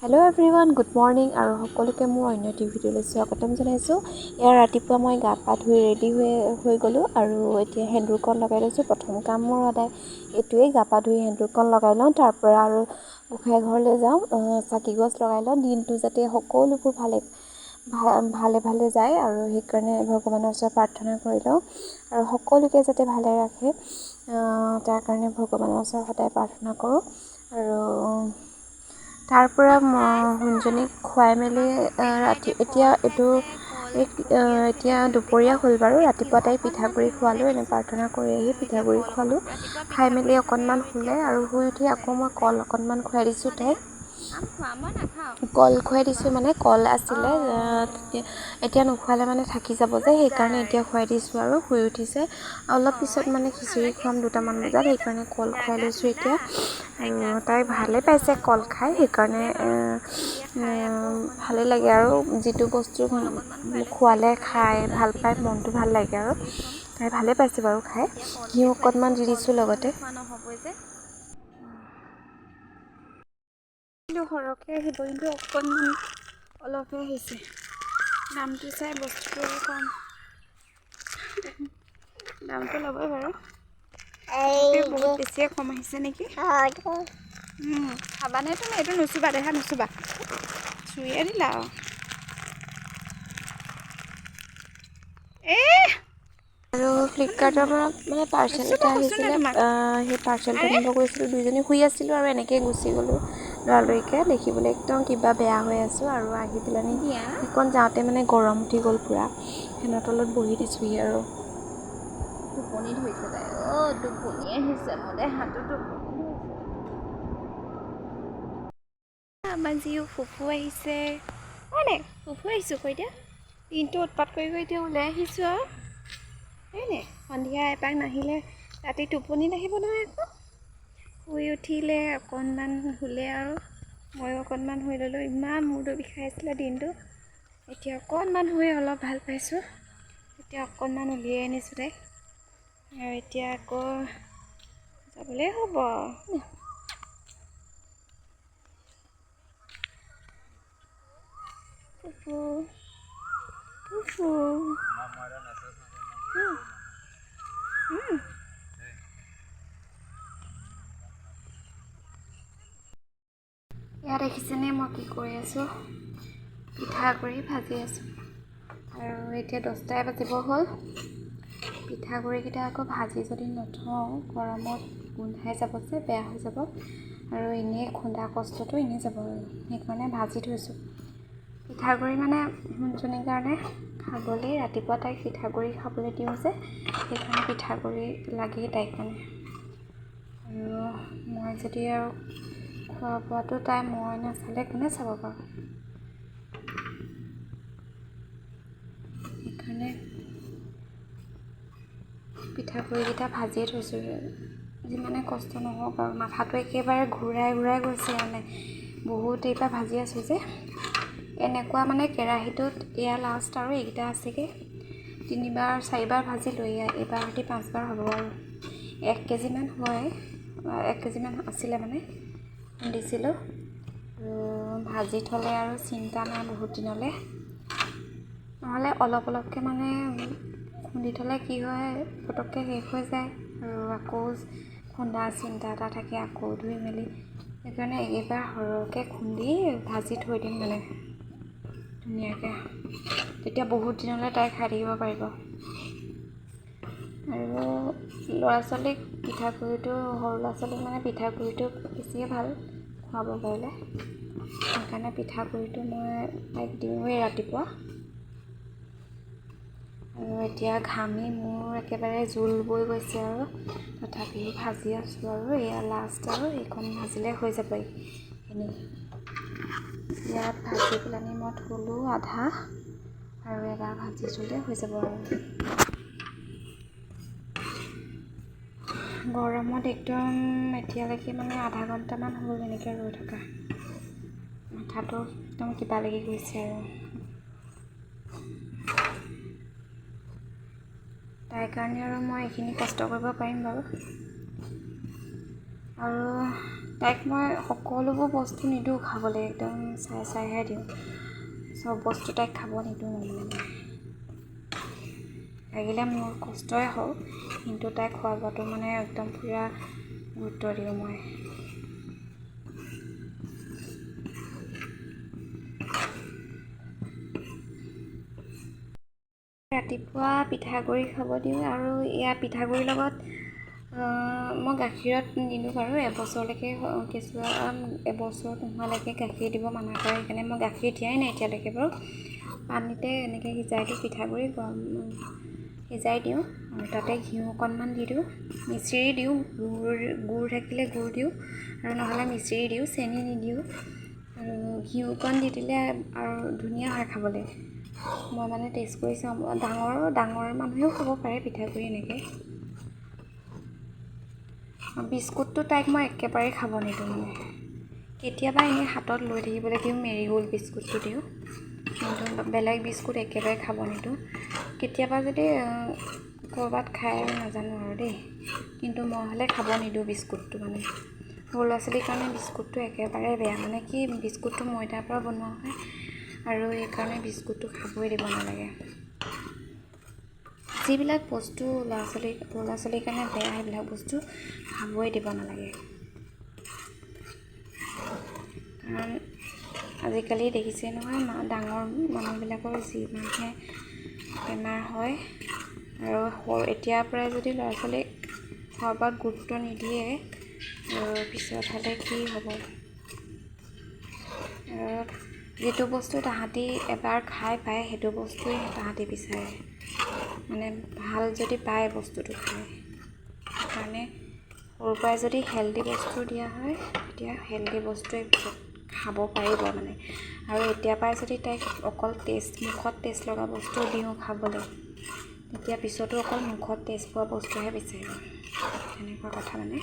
Hello' everyone, good morning আৰু সকলোকে মোৰ অন্য এটি ভিডিঅ'লৈ স্বাগতম জনাইছোঁ। ইয়াৰ ৰাতিপুৱা মই গা পা ধুই ৰেডি হৈ গ'লোঁ আৰু এতিয়া সেন্দুৰকণ লগাই লৈছোঁ। প্ৰথম কাম মোৰ সদায় এইটোৱেই, গা পা ধুই সেন্দুৰকণ লগাই লওঁ। তাৰপৰা আৰু গোঁসাই ঘৰলৈ যাওঁ, চাকি গছ লগাই লওঁ, দিনটো যাতে সকলোবোৰ ভালে ভালে ভালে যায় আৰু সেইকাৰণে ভগৱানৰ ওচৰত প্ৰাৰ্থনা কৰি লওঁ আৰু সকলোকে যাতে ভালে ৰাখে তাৰ কাৰণে ভগৱানৰ ওচৰত সদায় প্ৰাৰ্থনা কৰোঁ। আৰু তাৰপৰা সোণজনীক খুৱাই মেলি ৰাতি এতিয়া এইটো এতিয়া দুপৰীয়া হ'ল বাৰু। ৰাতিপুৱা তাইক পিঠাগুড়ি খোৱালোঁ, এনে প্ৰাৰ্থনা কৰি আহি পিঠাগুড়ি খোৱালোঁ, খাই মেলি অকণমান শুলে আৰু শুই উঠি আকৌ মই কল অকণমান খুৱাই দিছোঁ তাইক। কল খুৱাই দিছোঁ মানে কল আছিলে, এতিয়া নোখোৱালে মানে থাকি যাব যে, সেইকাৰণে এতিয়া খুৱাই দিছোঁ আৰু শুই উঠিছে। অলপ পিছত মানে খিচিৰি খুৱাম দুটামান বজাত, সেইকাৰণে কল খুৱাই লৈছোঁ এতিয়া। আৰু তাই ভালেই পাইছে কল খাই, সেইকাৰণে ভালেই লাগে আৰু যিটো বস্তু খোৱালে খাই ভাল পায়, মনটো ভাল লাগে আৰু তাই ভালেই পাইছে বাৰু খাই। ঘিউ অকণমান দি দিছোঁ লগতে। কিন্তু সৰহকৈ আহিব, কিন্তু অকণমান অলপহে আহিছে। দামটো চাই বস্তুটো কম, দামটো ল'বই বাৰু, বহুত বেছিয়ে কম আহিছে নেকি। খাবানে তুমি? এইটো নুচুবা দেহা, নুচুবা, চুইয়ে দিলা আৰু। আৰু ফ্লিপকাৰ্টৰ পৰা মানে পাৰ্চেল এটা আহিছিলে, সেই পাৰ্চেলটো আনিব গৈছিলোঁ। দুইজনী শুই আছিলোঁ আৰু এনেকৈয়ে গুচি গ'লোঁ লৰালৰিকৈ। দেখিবলৈ একদম কিবা বেয়া হৈ আছোঁ। আৰু আহি পেলানি সেইকণ যাওঁতে মানে গৰম উঠি গ'ল পূৰা, ফেনৰ তলত বহি দিছোঁহি আৰু। টোপনি ধৰিছে তাই, অ' টোপনি আহিছে মোৰ দেহাটো, টোপনি ধৰিছে। আমাৰ জীও ফুফু আহিছে, হয়নে? ফুফু আহিছোঁ কৈ দিয়া, দিনটো উৎপাত কৰি কৰি এতিয়া ওলাই আহিছোঁ আৰু, হয়নে? সন্ধিয়া এপাক নাহিলে ৰাতি টোপনি নাহিব নহয়। আকৌ শুই উঠিলে অকণমান শুলে আৰু ময়ো অকণমান শুই ল'লোঁ। ইমান মূৰটো বিষাই আছিলে দিনটো, এতিয়া অকণমান শুই অলপ ভাল পাইছোঁ। এতিয়া অকণমান উলিয়াই আনিছোঁ তাইক আৰু এতিয়া আকৌ যাবলৈ হ'ব। ফুফু ফুফু ইয়াত দেখিছেনে মই কি কৰি আছোঁ? পিঠাগুড়ি ভাজি আছোঁ। আৰু এতিয়া 10টাই বাজিব হ'ল। পিঠাগুড়িকেইটা আকৌ ভাজি যদি নথওঁ গৰমত গোন্ধাই যাব যে, বেয়া হৈ যাব আৰু এনেই খুন্দা কষ্টটো এনেই যাব আৰু, সেইকাৰণে ভাজি থৈছোঁ। পিঠাগুড়ি মানে সোণজনীৰ কাৰণে খাবলৈ, ৰাতিপুৱা তাইক পিঠাগুড়ি খাবলৈ দিওঁ যে, সেইকাৰণে পিঠাগুড়ি লাগেই তাইক মানে। আৰু মই যদি আৰু খোৱা বোৱাটো তাই মই নাচালে কোনে চাব বাৰু, সেইকাৰণে পিঠাগুড়িকেইটা ভাজিয়ে থৈছোঁ। যিমানে কষ্ট নহওক আৰু মাথাটো একেবাৰে ঘূৰাই ঘূৰাই গৈছে মানে, বহুত দেৰিৰ পৰা ভাজি আছোঁ যে। এনেকুৱা মানে কেৰাহীটোত এয়া লাষ্ট আৰু এইকেইটা আছেগৈ। 3বাৰ 4বাৰ ভাজিলোঁ, এয়া এইবাৰ সৈতে 5বাৰ হ'ব আৰু। 1 কেজিমান হয়, 1 কেজিমান আছিলে মানে খুন্দিছিলোঁ। আৰু ভাজি থ'লে আৰু চিন্তা নাই বহুত দিনলৈ, নহ'লে অলপ অলপকৈ মানে খুন্দি থ'লে কি হয় পটককৈ শেষ হৈ যায় আৰু আকৌ খুন্দা চিন্তা এটা থাকে, আকৌ ধুই মেলি। সেইকাৰণে এইবাৰ সৰহকৈ খুন্দি ভাজি থৈ দিম মানে ধুনীয়াকৈ, তেতিয়া বহুত দিনলৈ তাই খাই থাকিব পাৰিব। আৰু ল'ৰা ছোৱালীক পিঠাগুড়িটো, সৰু ল'ৰা ছোৱালীক মানে পিঠাগুড়িটো বেছিয়ে ভাল খুৱাব পাৰিলে, সেইকাৰণে পিঠাগুড়িটো মই তাইক দিওঁৱেই ৰাতিপুৱা। আৰু এতিয়া ঘামি মোৰ একেবাৰে জোল বৈ গৈছে আৰু, তথাপিও ভাজি আছোঁ আৰু। এয়া লাষ্ট আৰু এইখন ভাজিলে হৈ যাব এইখিনি। ইয়াত ভাজি পেলানি মই থ'লোঁ আধা, আৰু এবাৰ ভাজি থ'লে হৈ যাব আৰু। গৰমত একদম এতিয়ালৈকে মানে আধা ঘণ্টামান হ'ল এনেকৈ ৰৈ থকা, মাথাটো একদম কিবা লাগি গৈছে আৰু। তাইৰ কাৰণে আৰু মই এইখিনি কষ্ট কৰিব পাৰিম বাৰু। আৰু তাইক মই সকলোবোৰ বস্তু নিদিওঁ খাবলৈ, একদম চাই চাইহে দিওঁ। চব বস্তু তাইক খাব নিদিওঁ মানে মই, লাগিলে মোৰ কষ্টই হওক, কিন্তু তাইক খোৱা বোৱাটো মানে একদম পূৰা গুৰুত্ব দিওঁ মই। ৰাতিপুৱা পিঠাগুড়ি খাব দিওঁ আৰু এয়া পিঠাগুড়িৰ লগত মই গাখীৰত নিদিওঁ বাৰু, এবছৰলৈকে কেঁচুৱা এবছৰ নোহোৱালৈকে গাখীৰ দিব মানা কৰে, সেইকাৰণে মই গাখীৰ দিয়াই নাই এতিয়ালৈকে বাৰু। পানীতে এনেকৈ সিজাই দিওঁ পিঠাগুড়ি, গৰম সিজাই দিওঁ আৰু তাতে ঘিউ অকণমান দি দিওঁ, মিচিৰি দিওঁ, গুড় থাকিলে গুড় দিওঁ আৰু নহ'লে মিচিৰি দিওঁ, চেনি নিদিওঁ। আৰু ঘিউ অকণ দি দিলে আৰু ধুনীয়া হয় খাবলৈ। মই মানে টেষ্ট কৰি চাওঁ, ডাঙৰ ডাঙৰ মানুহেও খাব পাৰে পিঠাগুড়ি এনেকৈ। বিস্কুটটো তাইক মই একেবাৰেই খাব নিদিওঁ মানে, কেতিয়াবা এনেই হাতত লৈ থাকিবলৈ দিওঁ, মেৰিগ'ল্ড বিস্কুটটো দিওঁ, কিন্তু বেলেগ বিস্কুট একেবাৰে খাব নিদিওঁ। কেতিয়াবা যদি ক'ৰবাত খাই নাজানো আৰু দেই, কিন্তু মই হ'লে খাব নিদিওঁ বিস্কুটটো মানে। সৰু ল'ৰা ছোৱালীৰ কাৰণে বিস্কুটটো একেবাৰে বেয়া, মানে কি বিস্কুটটো ময়দাৰ পৰা বনোৱা হয় আৰু সেইকাৰণে বিস্কুটটো খাবই দিব নালাগে। যিবিলাক বস্তু সৰু ল'ৰা ছোৱালীৰ কাৰণে বেয়া, সেইবিলাক বস্তু খাবই দিব নালাগে। কাৰণ আজিকালি দেখিছে নহয়, ডাঙৰ মানুহবিলাকৰ যিমানহে বেমাৰ হয়, আৰু এতিয়াৰ পৰাই যদি ল'ৰা ছোৱালীক খোৱা বোৱাত গুৰুত্ব নিদিয়ে, পিছত হ'লে কি হ'ব। আৰু যিটো বস্তু তাহাঁতি এবাৰ খাই পায়, সেইটো বস্তুৱে তাহাঁতি বিচাৰে, মানে ভাল যদি পায় বস্তুটো খায়। সেইকাৰণে সৰুৰ পৰাই যদি হেল্ডি বস্তু দিয়া হয়, তেতিয়া হেল্ডি বস্তুৱে পিছত খাব পাৰিব মানে। আৰু এতিয়াৰ পৰাই যদি তাইক অকল মুখত টেষ্ট লগা বস্তু দিওঁ খাবলৈ, তেতিয়া পিছতো অকল মুখত টেষ্ট পোৱা বস্তুহে বিচাৰিব, তেনেকুৱা কথা মানে।